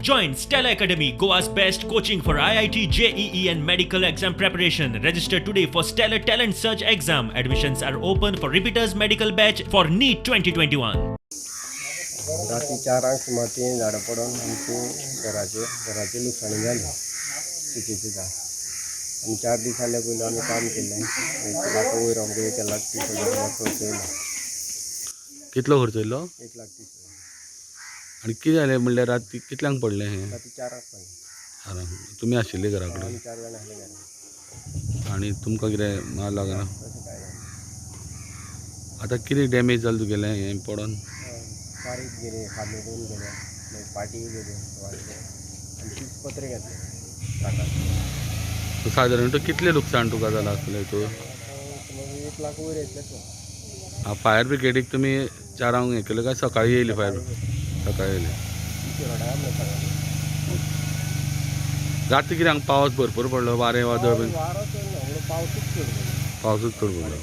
Join Stellar Academy, Goa's best coaching for IIT, JEE and medical exam preparation. Register today for Stellar Talent Search exam. Admissions are open for repeaters medical batch for NEET 2021. राती 4 सुमार ती झाडां पडून आमची घराची लुकसाणी जाली चिचेचें झाड. आनी 4 दीस जाले पयलू आमी काम केल्लें, 1 लाख वयर आमकां 1,30,000 रुपया खर्च येयलो. कितलो खर्च येयलो? 1,30,000. आनी कितें जालें म्हणल्यार राती कितल्यांक पडलें हें? राती 4 पडलें. 4. तुमी आशिल्ले घरा कडेन? आमी 4 जाणां आसले घरा. आनी तुमकां कितें मार लागना? तशें कांय ना. आतां कितें डॅमेज जालें तुगेलें हें पडोन? बारीक गेली, खांबे दोन गेले, मागीर पाटी गेली आनी 30 पत्रे घेतले ट्रकान. सादारण कितलें लुकसाण तुका जालां आसतलें हितून? 1 लाख वयर येतलें. फायर ब्रिगेडीक तुमी 4 हें केलें काय सकाळीं येयली फायर? सकाळीं येयली. राती कितें हांगा पावस भरपूर पडलो, वारें वादळ? वारो चड ना, पावसूच चड पडलो. पावसूच चड पडलो.